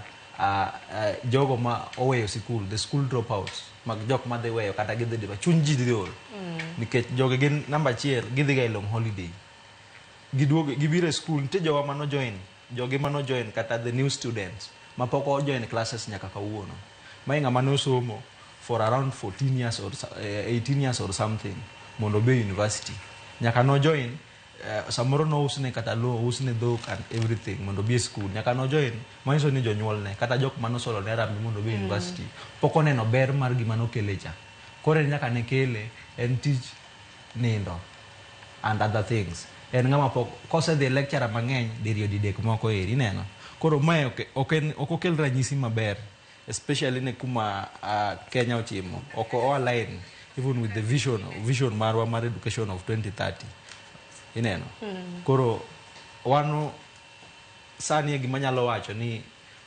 Jogo ma oweyo sikul, the school dropouts mag jok madhi weyo kata gidhi dhi chuny ji dhi ol nikech jogi gin namba achiel gidhi ga e long holiday, giduogo gibiro e school. Nitie jowa mano join, jogi mano join kata the new students mapok ojoin classes nyaka kawuono. Mae ng'ama nosomo for around 14 years or 18 years or something mondo obe university nyaka no join. Samoro nousne kata lowo, ousne dhok and everything mondo obi e school nyaka no join. Manyiso ni jonyuolne kata jok manosolo ne rambi mondo obi e university pok oneno ber mar gima nokele cha. Koro en nyaka ne kele en tich nindo and other things. En ng'ama pok kosedhi e lecturer mang'eny diriyo didek moko eri ineno. Koro mae ok okel ranyisi maber, especially ne kuma Kenya ochimo. Ok o align even with the vision marwa mar education of 2030 ineno. Koro wan sani e gima nyalo wacho ni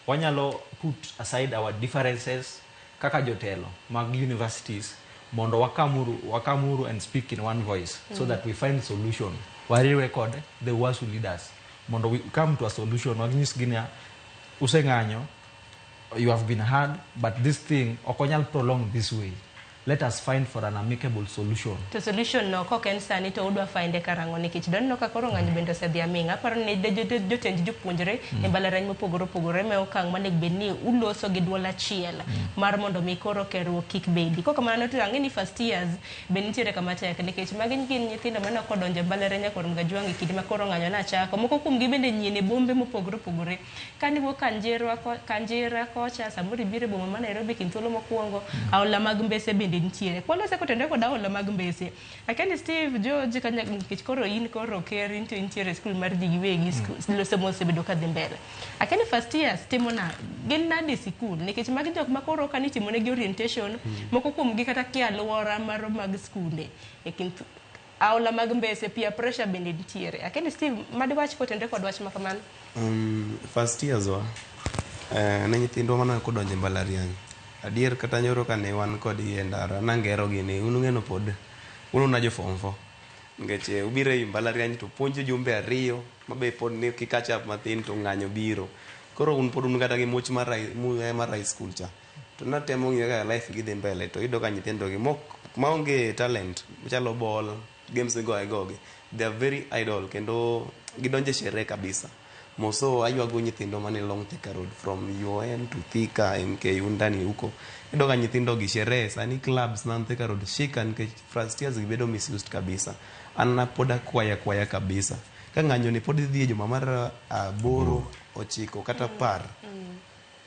wanyalo put aside our differences kaka jotelo mag universities mondo wakamuru and speak in one voice so that we find solution. Wariwe kod the UASU leaders mondo we come to a solution. Wanyisgi niya, useng'anyo, you have been heard, but this thing ok onyal prolong this way. Let us find for an amicable solution. To solution no kok en sani to udwa finde karang'o? Nikech doneno ka koro ng'anyo bende osedhi aming'a. Aparo ni jotend jopuonjre e mbalariany mopogore opogore me okang' monego bed ni uloso gi duol achiel mar mondo mi koro kerruok kik bedi. Kok kamano to ang'e ni first years be nitiere kama tek, nikech magi gin nyithindo mane ok odonjo e mbalariany nyakor Mgajwang' e kinde ma koro ng'anyo nachako. Moko kuomgi bende nyien e bombe mopogore opogore. Kaniwuok Kanjera, Kanjera kocha, samoro ibiro e boma ma Nairobi kind thuolo mokwongo, aola mag Mbese bende nitiere. Kwalose kotenore kod aola mag Mbese. Akia ni Steve George kanya, nikech koro in koro ker in to intiere e skul mar ji giwegi, somo osebedo ka dhi mbele. Akia ni first years timo na gin nade e sikul, nikech magi jok ma koro ka nitimonegi orientation, moko kuomgi kata kia alwora mar mag skunde e kind aola mag Mbese, peer pressure bende nitiere. Akia ni Steve madiwach kotenore kod wach ma kamano. First years wa ne nyithindwa mana kodonjo e mbalariany. Adier kata nyoro kane wan kodgi e ndara nangero gi ni un ung'eno pod un una jo form 4 nikech ubiro e mbalariany to puonjo jumbe 2 mabe pod ni ki catch up mathin to ng'anyo biro. Koro un pod un kata gi much mar mar high school cha. To natemo ng'iyo kaka life gi dhi mbele to iyudo ka nyithindo gi mok maonge talent machalo ball games migoyo agogi, they are very idle kendo gidonjo e sherehe kabisa. Moso aywago nyithindo mane Long Thika Road from UoN to Thika, MKU ndani huko. Iyudo ka nyithindo gi sherehe sani clubs man Thika Road shika nikech first years gibedo misused kabisa. An pod akwaya akwaya kabisa. Ka ng'anyo ni pod dhi e juma mar 8, 9 kata 10.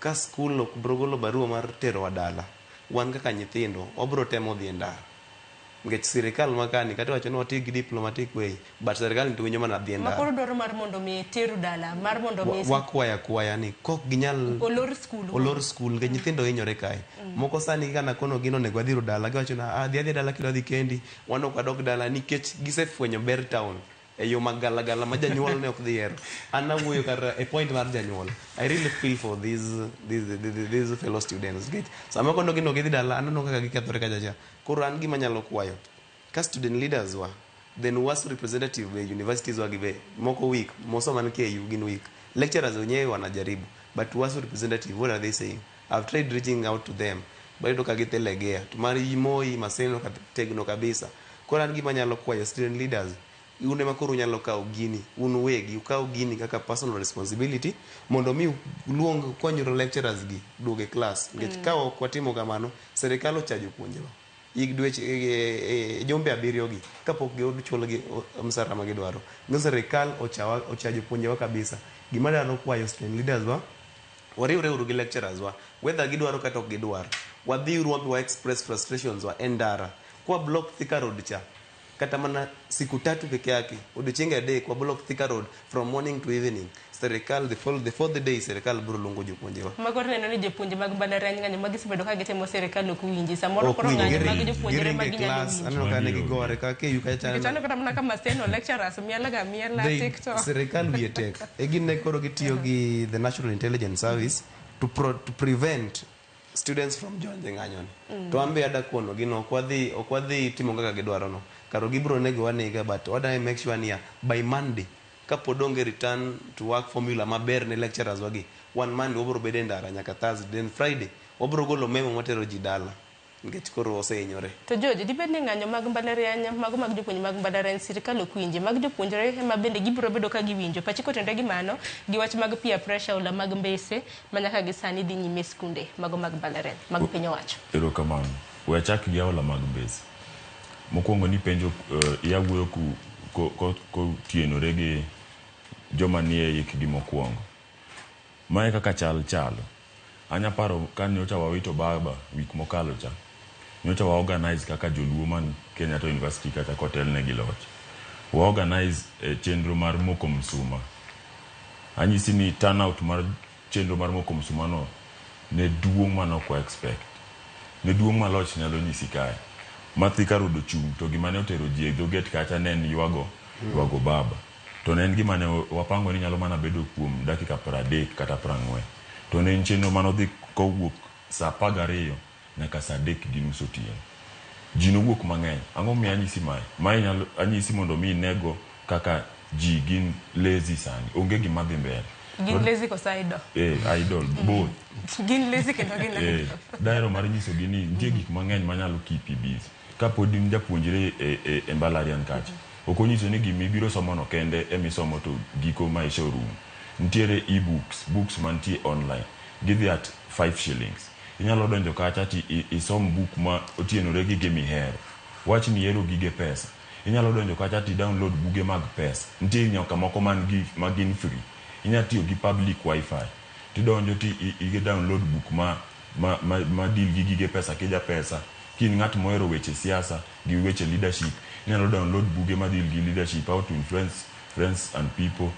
Ka skul ok bro golo barua mar terowa dala, wan kaka nyithindo wabro temo dhi e ndara. Nikech sirikal ma kani kata iwacho ni wati gi diplomatic way, but sirikal to winjo mana dhi e Ma ndara. koro dwaro mar mondo mi teru dala, mar mondo mi Wakwaya akwaya ni kok ginyal olor skul. Olor skul nikech nyithindo hinyore kae. Moko sani kana kono gin onego wadhi dala, giwacho na ah, dhi adhiya dala kendo adhi kendi, wan ok wadog dala nikech gisefwenyo ber town e yo magalagala ma janyuol ne ok dhi hero. An awuoyo kar e point mar janyuol. I really feel for these fellow students nikech sama kono gin ok gidhi dala, aneno kaka gikethore kacha cha. Koro an gima anyalo kwayo ka student leaders wa, then was representative e universities wa gi be moko weak, moso man KU gin weak, lecturers wenyewe wanajaribu, but was representative, what are they saying? I've tried reaching out to them but iyudo ka githilegea to mar Moi Maseno tegno kabisa. Koro an gima anyalo kwayo student leaders, un ema koro unyalo kawo gini un wegi, ukaw gini kaka personal responsibility mondo mi uluong konyuru lecturers gi duog e class nikech ka ok watimo kamano, sirikal ocha jopuonjewa hig dweche jumbe 7 gi kapok gichulgi msara ma gidwaro ni sirikal ochawa, ocha jopuonjewa kabisa. Gima dwaro kwayo student leaders wa, wariwre uru gi lecturers wa, whether gidwaro kata ok gidwar, wadhiuru wapi wa express frustrations wa e ndara kwa block Thika Road cha kata mana siku 3 peke yake, odiochienge 3, wa block Thika Road from morning to evening. Serikal the fourth day serikal biro luongo jopuonjewa. Mago neno ni jopuonje mag mbalariany ng'anyo ma gisebedo ka gitimo, sirikal ok winji. Samoro Ok koro winji, ng'anyo mag jopuonjre ma giringe ginyalo class winjo. Aneno ka ne gigore ka KU kacha. Nikech aneno kata mana ka Maseno lecturers mielo ga miela TikTok. Sirikal wiye tek e gin ne koro gitiyo gi the National Intelligence Service to prevent students from join ng'anyo ni. To an be ada kono gino ok wadhi timo kaka gidwaro no karo gibiro nego wanega, but wada make sure niya by Monday Kapod onge return to work formula maber ne lecturers wagi, wan Monday wabiro bedo e ndara nyaka Thursday, then Friday wabiro golo memo matero ji dala nikech koro osehinyore. To George, dibed ni ng'anyo mag mbalariany, mago mag jopuonj mag mbalariany sirikal ok winji, mag jopuonjre ema bende gibiro bedo ka giwinjo. Pachi kotenore gi mano, gi wach mag peer pressure, ola mag mbese, ma nyaka gi sani dhi nyime e skunde mago mag mbalariany, mag piny owacho. Erokamano. We achak gi aola mag mbese. Mokwongo nipenjo iya wuoyo kotienore gi joma nie hikgi mokwongo. Mae kaka chal chalo. Anya paro ka nyocha wawito baba wik mokalo cha. Nyocha wa organize kaka joluo man Kenyatta University kacha kotelne gi loch. Wa organize chenro mar moko msuma. Anyisi ni turnout mar chenro mar moko msuma no ne duong' mane ok wa expect. Ne duong' ma loch nyalo nyisi kae. Ma Thika Road ochung' to gima ne otero ji e dho gate kacha ne en ywago baba. To ne en gima ne wapango ni nyalo mana bedo kuom dakika 30 kata 40. To ne en chenro mane odhi kowuok saa 12 nyaka saa 3:30 otieno. Ji nowuok mang'eny. Ang'o momiyo anyisi mae? Mae nyalo anyisi mondo mi inego kaka ji gin lazy sani. Onge gima dhi mbele. Gin lazy koso idle? Idle, both. Gin lazy kendo gin idle. Daero mar nyisogi ni nitie gik mang'eny manyalo keep busy. Kapod in japuonjre e mbalariany kacha, ok onyiso ni gimibiro somo no kende emisomo to giko maisha orumo. Nitiere e-books, books mantie online. Gidhi at 5 shillings. Inyalo donjo kacha ti isom book ma otienore gi gimihero. Wach ni ihero gige pesa. Inyalo donjo kacha ti download buge mag pesa. Nitie nyaka moko man gi ma gin free. Inyalo tiyo gi public wifi. Tidonjo ti i download book ma deal gi gige pesa kija pesa. Ka in ng'at mohero weche siasa gi weche leadership, inyalo download buge ma deal gi leadership, how to influence friends and people.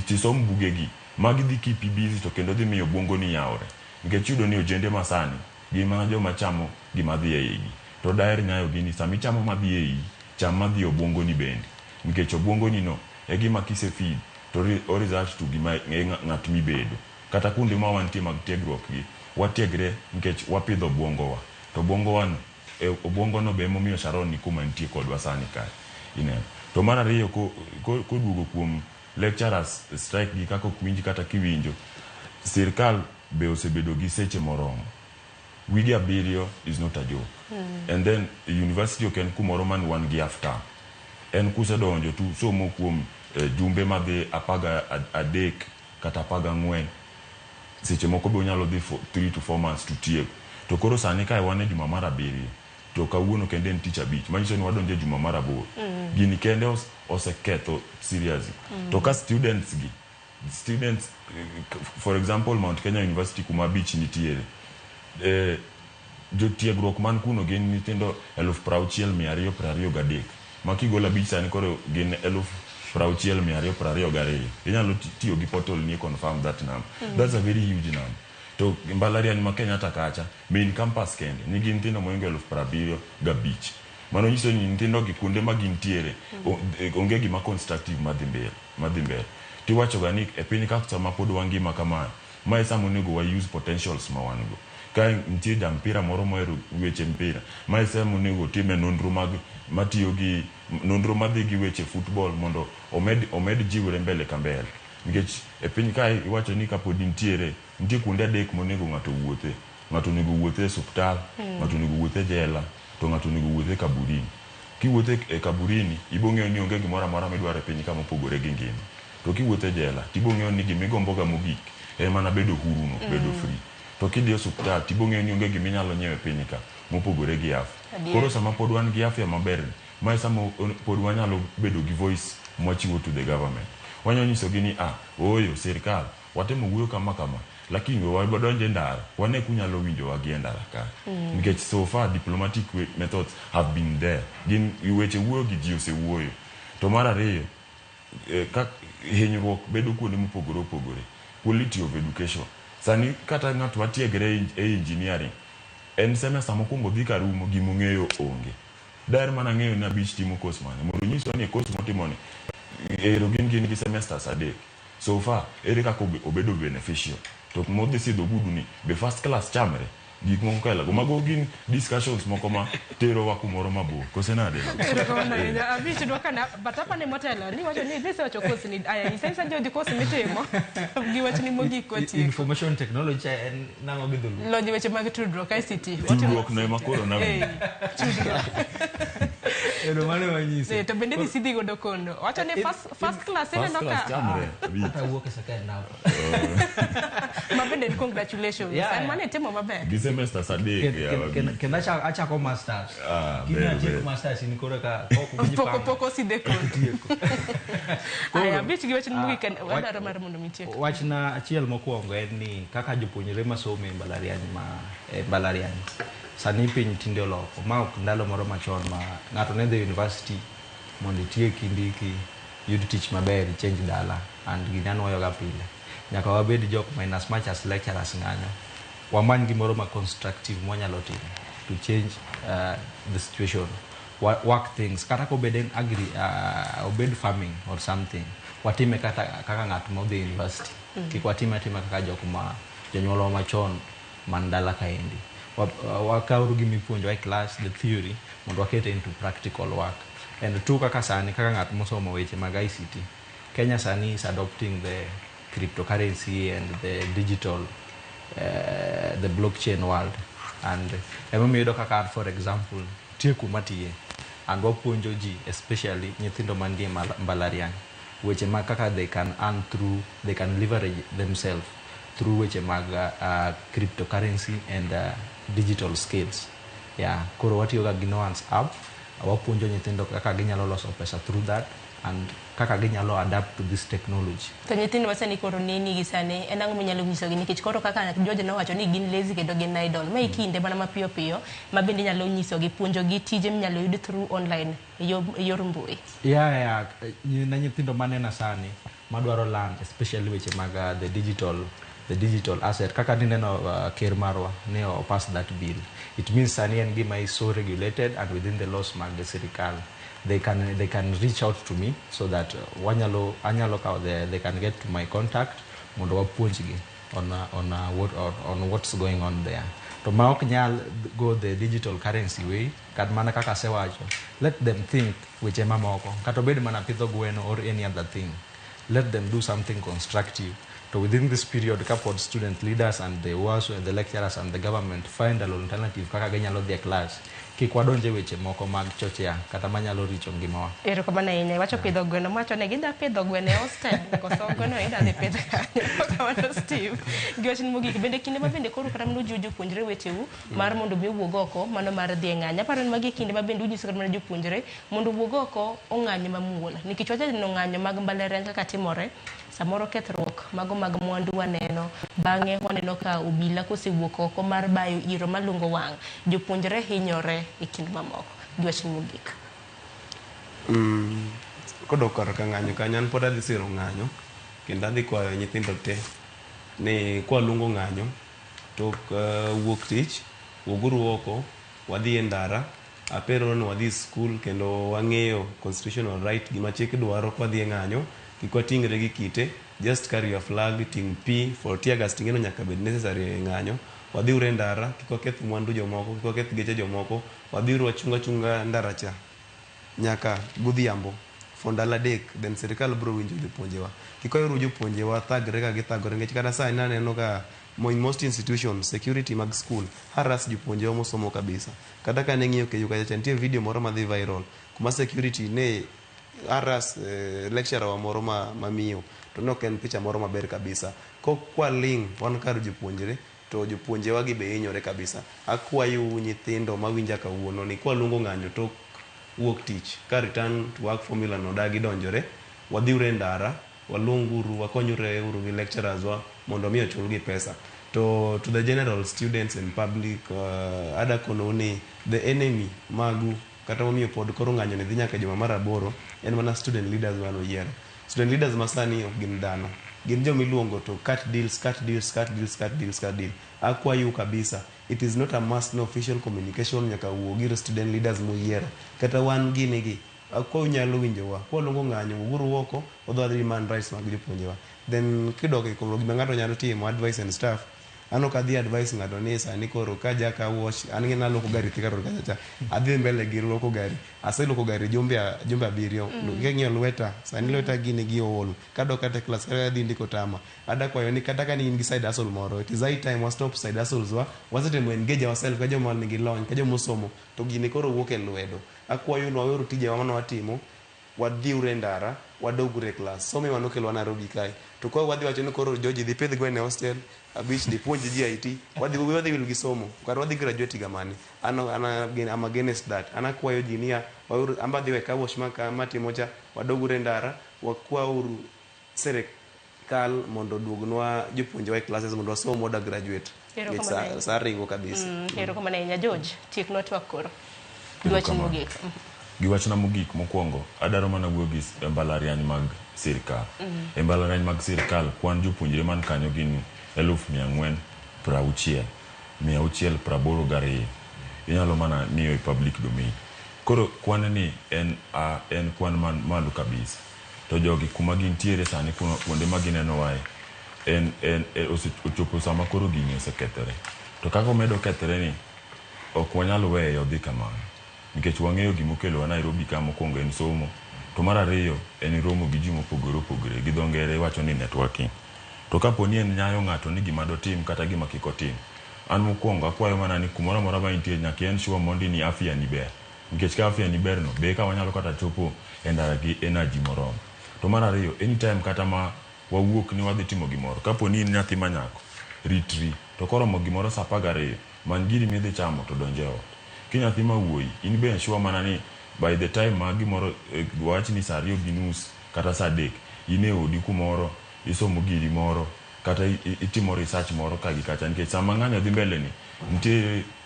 Tisom buge gi. Magi dhi keep busy to kendo dhi miyo obwongo ni yawre. Nikech iyudo ni ojende masani gin mana joma chamo gima dhi e igi. To daher nyayo gi ni sama ichamo madhi e iyi, cham madhi e obwongo ni bende. Nikech obwongo ni no e gima kise feed to o result to gima e ng'at mibedo. Kata kuonde ma wantie mag tiegruok gi, watiegre nikech wapidho obwongo wa. To obwongo wa no, obwongo no be emomiyo Sharon ni kuma nitie kodwa sani kae. Ineno. To mar ariyo koduogo kuom lecturers strike gi kaka ok winj kata kiwinjo, sirkal be osebedo gi seche moromo. Wige 7 is not a joke. And then university ok en kumoro man wan gi half term. En kusedonjo tu somo kuom jumbe madhi 13 kata 14. Seche moko be unyalo dhi for 3 to 4 months to tieko. To koro sani kae wan e juma mar 7. To kawuono kende en tich abich. Manyiso ni wadonjo e juma mar 8. Gini kende oseketho seriously. To ka students gi, students, for example Mount Kenya University kuma abich nitiere, jotiegruok man kuno gin nyithindo 60,223. Ma kigolo abich sani koro gin 60,222. Inyalo tiyo gi portal ni confirm that number. That's a very huge number. To mbalariany ma Kenyatta kacha, main campus kende, nigi nyithindo mohingo 75,000. Mano nyiso ni nyithindo gi kuonde ma gintiere, onge gima constructive madhi mbele, madhi mbele. Tiwacho ga ni e piny ka sama pod wangima kamae, mae sama onego wa use potentials ma wan go. Ka nitie ja mpira moro mohero weche mpira, mae sama onego time nonro mag matiyo gi nonro madhi gi weche football mondo omed jiwre mbele ka mbele. Nikech e piny kae iwacho ni kapod nitiere, nitie kuonde adek monego ng'ato wuothe. Ng'ato onego wuothe e osiptal, ng'ato onego wuothe e jela, to ng'ato onego wuothe e kaburini. Kiwuotho e kaburini, ibo ng'eyo ni onge gimoro amora midwaro e piny ka mopogore gi ngima. To kiwuotho e jela, tibo ng'eyo ni gimigombo ga mogik en mana bedo huru no, bedo free. To kidhi e osiptal, tibo ng'eyo ni onge giminyalo nyiewo e piny ka mopogore gi afya. Koro sama pod wan gi afya maber ni, mae sama pod wanyalo bedo gi voice mwachiwo to the government. Wanyalo nyisogi ni, ooyo, sirkal, watemo wuoyo kama kama, lakini we wadonje ndara, wane kunyalo winjowa gi e ndara ka. Nikech so far diplomatic methods have been there. Gin weche wuoyo gi ji osewuoyo. To mar ariyo, ka hinyruok bedo kuonde mopogore opogore, quality of education. Sani kata ng'at matiegre e engineering, en semester mokwongo dhi karumo, gimong'eyo onge. Daher mana ng'eyo ni abich timo course mane, mondo onyiswa ni e course motimo ni, ero gin gi semesters 3. So far, ere kaka obedo beneficial. To modhi sidho ogudu ni, be first class chamre? Gik moko kaelago mago gin discussions moko ma terowa kumoro mabor, kose nade? Erokamano ahinya. Abich dwokana, but apane motelo ni wacho ni nisewacho course ni aya nyisa nyisa George course mitimo gi wachni mogik watieko. Information technology en nang'o gi dholuo? Lony weche mag tudruok ICT. Tudruok no ema koro na Eh, tudruok. Ero mano ema nyise. Eh, to bende dhi sidhi godo kondo. Wacho ni first class First ineno class ka chamre abich. Kata wuok e second now. ma bende en congratulations. Yeah, En yeah. mane itimo maber. Gi semesters adek ya abich. Kendo achako masters. Ah, Kiny ber, atieko ber. masters in koro ka ok winj Poko panga. poko sidhe kondo. Tieko. Aya, abich gi wachni mogik en Ah, wadwaro mar mondo mi itiek. Wachna achiel mokwongo en ni kaka jopuonjre masomo e mbalariany ma e mbalariany sani piny tinde oloko ma ok ndalo moro machon ma ng'ato ne dhi university mondo itieki ndiki yud tich maber ichange dala and gini anuoyoga pile nyaka wabed jok ma in as much as lecturers ng'anyo wamany gimoro ma constructive mwanyalo timo to change the situation. Work things kata kobed en agri, obed farming or something, watime kata kaka ng'at modhi university. Kik watime atima kaka jok ma jonyuolwa machon man dala kaendi. Wakawuru gimipuonjowa e class, the theory, mondo wakete into practical work. And two, kaka sani kaka ng'at mosomo weche mag ICT, Kenya sani is adopting the cryptocurrency and the digital, the blockchain world. And emomiyo iyudo kaka an, for example, nitie kuma tiye and wapuonjo ji, especially nyithindo mantie mbalariany, weche mag kaka they can earn through, they can leverage themselves through weche mag cryptocurrency and digital skills. Yeah, koro watiyo ga gi Noans app, wapuonjo nyithindo kaka ginyalo loso pesa through that and kaka ginyalo adapt to this technology. To nyithindo ma sani koro neni gi sani en ang'o minyalo nyisogi nikech koro kaka George nowacho ni gin lazy kendo gin idle. Ma e kinde mana mapiyo piyo ma bende inyalo nyisogi puonjogi tije minyalo yud through online e yor mbui. Yeah. Ne nyithindo manena sani madwaro learn, especially weche mag the digital asset, kaka nineno ker marwa ne o pass that bill, it means sani en gima is so regulated and within the laws mag sirikal. They can reach out to me so that wanyalo anyalo kawo they can get to my contact mondo wapuonjgi on what's going on there. To ma ok nyal go the digital currency way, kat mana kaka asewacho, let them think weche mamoko, kata obed mana pidho gweno or any other thing. Let them do something constructive to within this period kapod student leaders and the UASU and the lecturers and the government find an alternative kaka ginyalo dhi e class. Kik wadonje weche moko mag chochea kata manyalo richo ngimawa. Erokamano ahinya. Iwacho pidho gweno, mawacho ni gidwa pidho gweno e hostel koso gweno idwa dhi pidh kanyo. Kamano Steve. Gi wachni mogik, bende kinde ma bende koro kata mana ujiwo jopuonjre weteu mar mondo mi owuog oko mano mar dhi e ng'anyo. Aparo ni magi e kinde ma bende unyiso kata mana jopuonjre mondo owuog oko ong'any mamuol. Nikech wajaneno ng'anyo mag mbalariany kaka timore, samoro kethruok mago mag mwandu waneno, bang'e waneno ka obila kosewuok oko mar bayo iro malungo wang', jopuonjre hinyore e kind mamoko. Gi wachni mogik. Kodok korka ng'anyo kanyo, an pod adhi siro ng'anyo kendo adhi kwayo nyithindo te ni kwaluongo ng'anyo tok wuok tich, wuoguru oko wadhi e ndara apero ni wadhi skul kendo wang'eyo constitutional right, gima chik dwaro kwadhi e ng'anyo. Kik wating're gi kite, just carry your flag, ting' pi for tear gas ting'eno nyaka bed necessary e ng'anyo. Wadhiuru e ndara, kik waketh mwandu jomoko, kik waketh geche jomoko, wadhiuru wachung achunga ndara cha nyaka godhiambo for ndalo 3, then sirikal biro winjo jopuonjewa. Kik waweuru jopuonjewa thagre ka githagore, nikech kata sani aneno ka in most institutions security mag school harass jopuonjewa mosomo kabisa. Kata ka ne ng'iyo KU kacha cha, nitie video moro madhi viral kuma security ne harass lecturer wa moro ma miyo, to ne ok en picha moro maber kabisa. Ko kwaling' wan kar jopuonjre to jopuonjewa gi be hinyore kabisa. Akwayou nyithindo mawinja kawuono ni kwaluongo ng'anyo tok wuok tich ka return to work formula no dagi donjore, wadhiuru e ndara, waluonguru, wakonyure uru gi lecturers wa mondo mi ochulgi pesa. To the general students and public, ada konou ni the enemy magu kata momiyo pod koro ng'anyo ni dhi nyaka juma mar 8 en mana student leaders manoyiero. Student leaders masani ok gin dhano, gin jomiluongo to cut deals, cut deals, cut deals, cut deals, cut deal. Akwayou kabisa, it is not a must no official communication nyaka wuog ir student leaders moyiero kata wan gini gi akwayu nyalo winjowa kwaluongo ng'anyo, wuoguru oko wadhi demand rights mag jopuonjewa. Then kidok e kuom gima ng'ato nyalo timo, advice and stuff. An ok adhi advice ng'ato ni sani koro ka ja car wash, an ng'e naluoko gari Thika Road kacha cha, adhi mbele gi luoko gari. Aseluoko gari jumbe 7. King'iyo lweta, sani lweta gini gi ool. Kadok kata e class kata adhi ndiko tama. Ada kwayo ni kata ka in gi side hustle moro, it is high time wa stop side hustles wa. Wasetemo engage ourselves ka joma nigi lony, ka joma osomo, to gini koro wuok e lwedo. Akwayo ni waweuru tijewa mane watimo, wadhiuru e ndara, wadoguru e class. Somo ema nokelowa Nairobi kae. To koro wadhi wacho ni koro George dhi pidh gwen e hostel, Abich dhi puonj ji IT, wadhi wil gi somo. Kar wadhi graduate higa mane. An I'm against that. An akwayo ji niya, waweuru, an be adhi we car wash matimo cha, wadoguru e ndara, wakwauru serikal mondo oduognwa jopuonjewa e classes mondo wasom wada graduate. Nikech sa ringo kabisa. Erokamano ahinya George, tieknwa twak koro. Gi wachni mogik. Gi wachna mogik mokwongo, adwaro mana wuoyo gi mbalariany mag sirikal. E mbalariany mag sirikal, kwan jopuonjre man kanyo gin 460,682. Inyalo mana ng'iyo e public domain. Koro kwan ni en kwan man malo kabisa. To jogi kuma gintiere sani, kuonde ma ginenowae, en ochopo sama koro gini osekethore. To kaka omedo kethore ni, ok wanyal weye odhi kamano. Nikech wang'eyo gimokelowa Nairobi ka mokwongo en somo. To mar ariyo en romo gi ji mopogore opogore. Gi dho ngere iwacho ni networking. To kapo ni en nyayo ng'ato ni gima dotim kata gima kik otim. An mokwongo akwayo mana ni kumoro amora ma intie nyaka i ensure mondi ni afya ni ber. Nikech ka afya ni ber no, be eka wanyalo kata chopo e ndara gi energy moromo. To mar ariyo, anytime kata ma wawuok ni wadhi timo gimoro, kapo ni in nyathi ma nyako, ritri. To koromo gimoro saa 12, many giri midhi chamo to donj e ot. Ki nyathi ma wuoyi, in be ensure mana ni by the time ma gimoro, wawach ni saa 2:30 kata saa 3, in e odi kumoro, isomo giri moro, kata itimo research moro ka gi kacha. Nikech sama ng'anyo dhi mbele ni,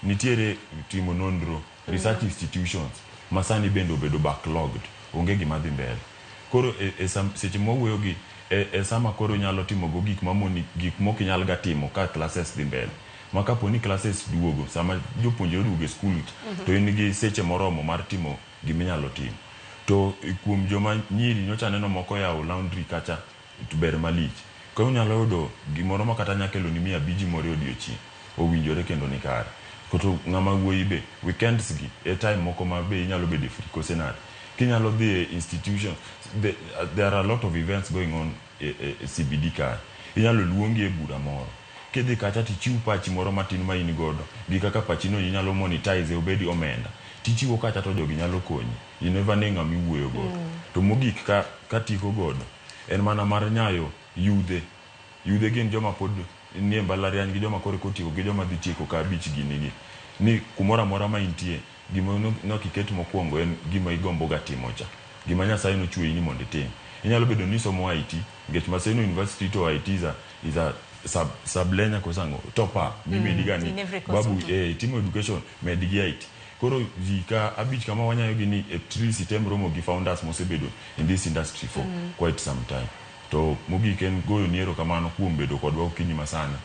nitiere timo nonro, research institutions, ma sani bende obedo backlogged, onge gima dhi mbele. Koro seche mwawuoyo gi, e sama koro inyalo timo go gik mamoni, gik mok inyal ga timo ka classes dhi mbele. Ma kapo ni classes duogo, sama jopuonjre oduogo e skul, to in gi seche moromo mar timo giminyalo timo. To kuom joma nyiri nyocha aneno moko yawo laundry kacha, to ber malich. Ka unyalo yudo gimoro ma kata nyalo keloni 500 moro e odiochieng', owinjore kendo ni kare. To ng'ama wuoyi be, weekends gi e time moko ma be inyalo bedo free kose nade. Kinyalo dhi e institution, there are a lot of events going on e CBD kae. Inyalo luongi e bura moro. Kidhi kacha tichiw pachi moro matin ma in godo, gi kaka pachino inyalo monetize obed omenda. Tichiwo kacha to jogi nyalo konyi. You never know ng'ama iwuoyo godo. To mogik katieko godo, en mana mar nyayo yudhe. Yudhe gin joma pod nie mbalariany gi joma koro kotieko gi joma dhi tieko ka abich gini gi. Ni kumoro amora ma intie, gima nyaka iket mokwongo en gima igombo ga timo cha. Gima Nyasaye nochweyi ni mondo itim. Inyalo bedo ni isomo IT, nikech Maseno University to IT is a sublenya koso ang'o, top up mimedi ga ni babu itimo education med gi IT. Koro ji ka abich kama wanyayo gi ni at least item romo gi founders mosebedo in this industry for quite some time. To mogik en goyo ni erokamano kuom bedo kodwa okinyi masani.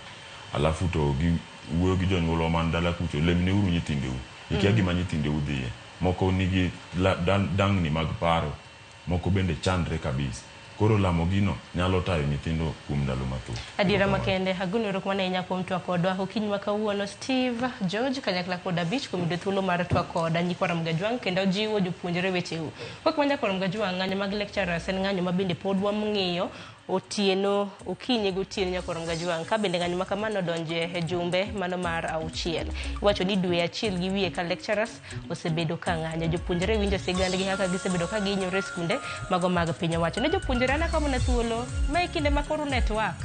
Alafu to gi wuoyo gi jonyuolwa man dala kucho, lemneuru nyithindeu. Ikia gima nyithindeu dhiye. Moko nigi dangni mag paro, moko bende chandre kabisa. Koro lamo gino nyalo tayo nyithindo kuom ndalo mathoth. Adiera makende, agoni erokamano ahinya kuom twak kodwa okinyi ma kawuono. Steve George kanyakla kod Abich kuom yudo thuolo mar twak koda nyikwa Ramogi Ajwang' kendo jiwo jopuonjre wecheu. Kok ma nyakwa Ramogi Ajwang', ng'anyo mag lecturers en ng'anyo ma bende pod wang'iyo otieno okinyi gotieno nyakwa Ramogi Ajwang'. Ka bende ng'anyo ma kamano odonje e jumbe mano mar 6. Iwacho ni dwe achiel gi wiye ka lecturers osebedo ka ng'anyo. Jopuonjre winjo sigandgi kaka gisebedo ka gihinyore e skunde mago mag piny owacho. Ne jopuonjre an akawo mana thuolo ma e kinde ma koro network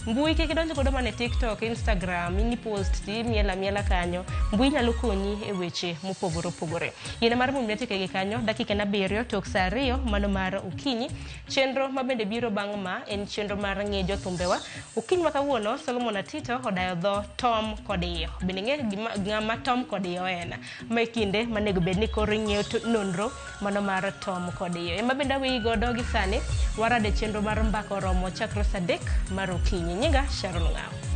mbui kik idonj godo mana e TikTok, Instagram, ini post timiel amiela kanyo. Mbui nyalo konyi e weche mopogore opogore. Yiene mar mondo atieke gi kanyo, dakika en 7 tok saa 2 mano mar okinyi. Chenro ma bende biro bang' ma en chenro mar ng'e jothumbewa. Okinyi ma kawuono Solomon Atito odayo dho Tom kod Iyo. Bende ing'e ng'ama Tom kod Iyo en? Ma e kinde manego bed ni koro ing'eyo nonro mano mar Tom kod Iyo. Ema bende aweyi godo gi sani, warade chenro mar mbaka oromo chakre saa 3 mar okinyi. Nyinga Sharon Ng'awo.